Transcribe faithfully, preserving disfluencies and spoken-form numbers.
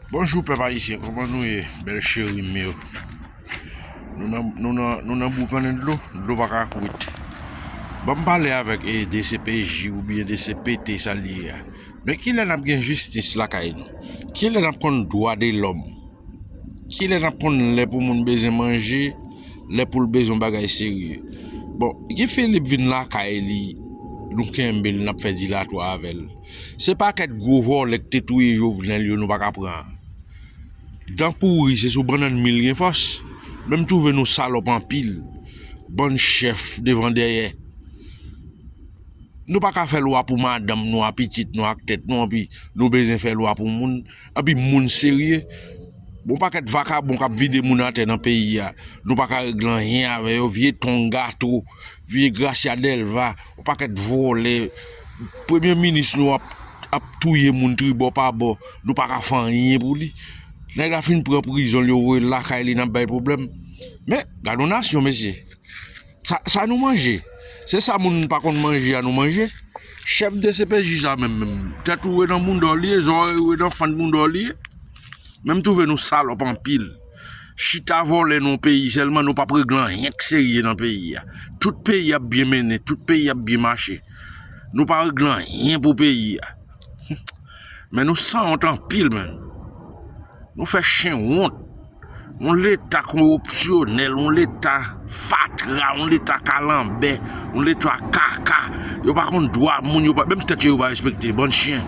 Bonjou pèp ayisyen, kòman nou ye? Bèl cheri m yo. Nou nan, nou nan, nou nan boukannen dlo, dlo pa ka kwit. Ban m pale avèk e, D C P J oubyen D C P T sa l ye a. Men kilè n ap gen jistis lakay nou? Kilè n ap konn dwa de lòm? Kilè n ap konn lè pou moun bezwen manje, lè pou l bezwen bagay serye? Bon, Guy Philippe vin lakay li, nou kenbe l, n ap fè dilatwa avè l. Se pakèt gwo vòlè k te touye Jovenel yo nou pa ka pran. Dan pouri se sou bannann mil gen fòs. Men m twouve nou salòp anpil. Bann chèf devan dèyè. Nou pa ka fè lwa pou madanm nou a, pitit nou ak tèt nou, anpi nou bezwen fè lwa pou moun, anpi moun serye. Bon pakèt vakabon k ap vide moun atè nan peyi a. Nou pa ka regle anyen avè yo, vye Ton Gato, vye Gracia Delva, yon pakèt vòlè. Premye minis nou ap, ap touye moun tribò pa bò. Nou pa ka fè anyen pou li. Nèg la fin pran prizon, yo voye l lakay li, n ap bay pwoblèm. Men, gad yon nasyon, mesye. Sa, sa nou manje? Se sa moun pa konn manje a nou manje? Chèf D C P J sa menm, menm. Tèt ou ret nan bounda w li ye, zòrèy ou ret nan fann bounda w li ye. Men m twouve nou salòp anpil. Chita vòlè nan yon peyi sèlman, nou p ap regle anyen k serye nan peyi a. Tout peyi ap byen mennen, tout peyi ap byen mache. Nou pa regle anyen pou peyi a. Men nou sanwont anpil, menm. Nou fè chen wont. Yon leta kowipsyonèl, yon leta fatra, yon leta kalanbè, yon leta kaka. Yo pa konn dwa moun, yo pa, menm tèt yo, yo pa respekte, bann chen.